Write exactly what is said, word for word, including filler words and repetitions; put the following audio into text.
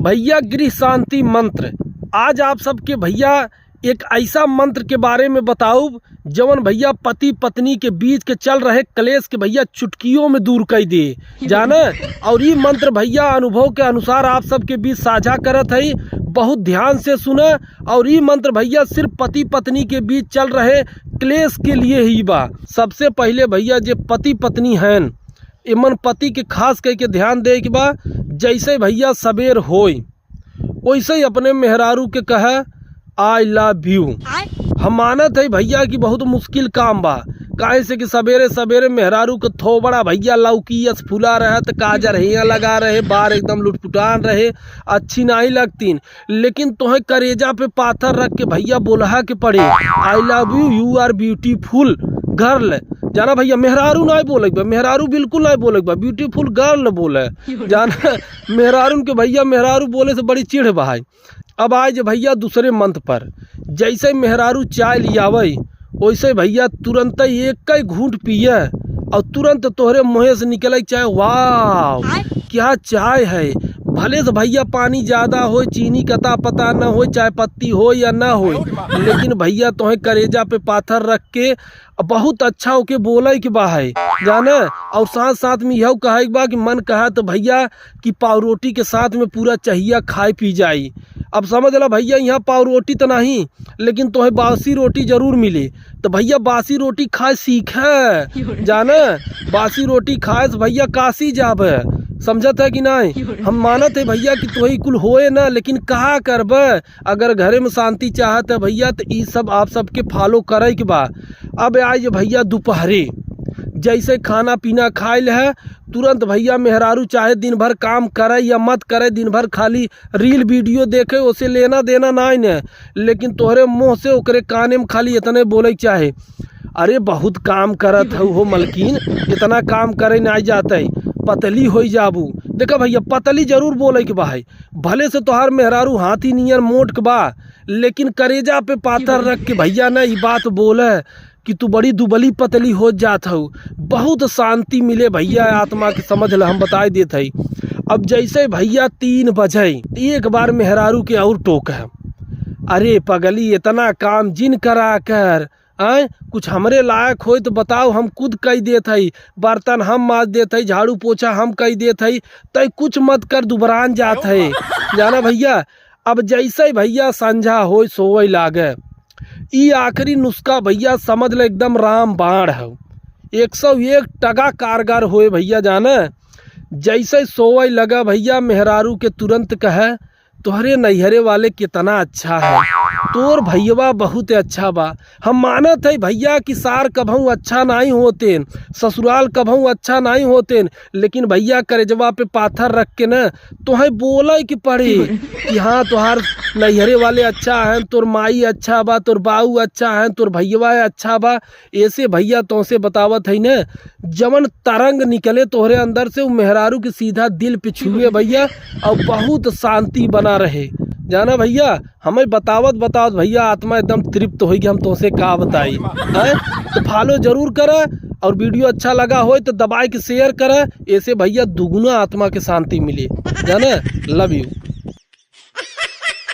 भैया, गृह शांति मंत्र। आज आप सबके भैया एक ऐसा मंत्र के बारे में बताउब, जवन भैया पति पत्नी के बीच के चल रहे क्लेश के भैया चुटकियों में दूर कर दे, जाने। और ई मंत्र भैया अनुभव के अनुसार आप सबके बीच साझा करत हई, बहुत ध्यान से सुने। और ई मंत्र भैया सिर्फ पति पत्नी के बीच चल रहे क्लेश के लिए ही बा। सबसे पहिले भैया जे पति पत्नी हैं, एमन पति के खास करके ध्यान दे के बा। जैसे भैया सबेर होई, वैसे ही अपने मेहरारू के कहे, "I love you।" हम मानत है भैया कि बहुत मुश्किल काम बा, काहे से कि सबेरे सबेरे मेहरारू के थोबड़ा भैया लौकी अस फुला रहे, त काजर हियाँ लगा रहे, बार एकदम लुटपुटान रहे, अच्छी नहीं लगतीन। लेकिन तोहे करेजा पे पाथर रख के भैया बोलहा के पड़ी, "I love you, you are beautiful girl।" जाना भैया, मेहरारू नाय बोले के बा, मेहरारू बिल्कुल नाय बोले के बा, beautiful girl बोले। जाना, मेहरारून के भैया मेहरारू बोले से बड़ी चिढ़ बहाई। अब आए जे भैया दूसरे मंत्र पर, जैसे मेहरारू चाय लियावे, वैसे भैया तुरंत एक ही घूंट पिए और तुरंत तोहरे मुँहे से निकले चाय, "वाह, क्या चाय है।" भले से भैया पानी ज्यादा होय, चीनी कता पता न होय, चाय पत्ती होय या न होय, लेकिन भैया तोहे करेजा पे पाथर रख के बहुत अच्छा होके बोले के बा है, जाने। और साथ साथ में यहू कहे के बा कि मन कहा तो भैया कि पाव रोटी के साथ में पूरा चहिया खाए पी जाई। अब समझ ला भैया, यहाँ पाव रोटी तो नहीं, लेकिन तोहे बासी रोटी जरूर मिली। तो भैया बासी रोटी खाए सीखे, जाने, बासी रोटी खाए से भैया काशी जाबे, समझत है कि नहीं? हम मानत है भैया कि तोहे कुल होए ना, लेकिन कहा करबे, अगर घरे में शांति चाहत है भैया, तो ई सब आप सबके follow करे के बा। अब आए जे भैया दोपहरे, जैसे खाना पीना खाए ले है, तुरंत भैया मेहरारू चाहे दिन भर काम करे या मत करे, दिन भर खाली reel video देखे, ओसे लेना देना नाई ने, लेकिन तोहरे मुँह से ओकरे काने में खाली इतने बोले के चाहे, "अरे बहुत काम करत हऊ हो मलकिन, इतना काम करे नाई जाते, पतली होई जाबू।" देखा भैया, पतली जरूर बोले के बा है, भले से तोहार मेहरारू हाथी नियर मोट के बा, लेकिन करेजा पे पाथर रख के भैया ना ई बात बोले कि तू बड़ी दुबली पतली हो जात हऊ। बहुत शांति मिले भैया आत्मा के, समझ ल, हम बताए देत हई। अब जैसे भैया तीन बजे, एक बार मेहरारू के और टोक है, "अरे पगली, इतना काम जिन करा कर, आय, कुछ हमरे लायक होई तो बताओ, हम खुद कई देत हई, बर्तन हम माज देत हई, झाड़ू पोछा हम कई देत हई, तय कुछ मत कर, दुबरान जात है।" जाना भैया, अब जैसे ही भैया संझा होई, सोवई लागे, ई आखिरी नुस्खा भैया समझ ले एकदम राम बाण है, एक सौ एक टका कारगर होए भैया। जाने, जैसे ही सोवई लगा भैया, मेहरारू के तुरंत कहे, "तोहरे नैहरे वाले कितना अच्छा है, तोर भैया बहुत अच्छा बा।" हम मानत है भैया कि सार कभऊ अच्छा नाई होतेन, ससुराल कभऊ अच्छा नाई होतेन, लेकिन भैया करेजवा पे पाथर रख के न तोहे बोले के पड़ी कि हाँ, तोहार नैहरे वाले अच्छा हैं, तोर माई अच्छा बा, तोर बाऊ अच्छा हैं, तोर भैया अच्छा बा। ऐसे भैया तोसे बतावत है न, जवन तरंग निकले तोहरे अंदर से, उ मेहरारू के सीधा दिल पे छुए भैया, और बहुत शांति बना रहे। जाना भैया, हमें बतावत बतावत भैया आत्मा एकदम तृप्त होई कि हम तोसे का बताई, हैं? तो follow जरूर करा, और video अच्छा लगा होय तो दबाए के share करा, ऐसे भैया दुगुना आत्मा के शांति मिली। जाने, love you।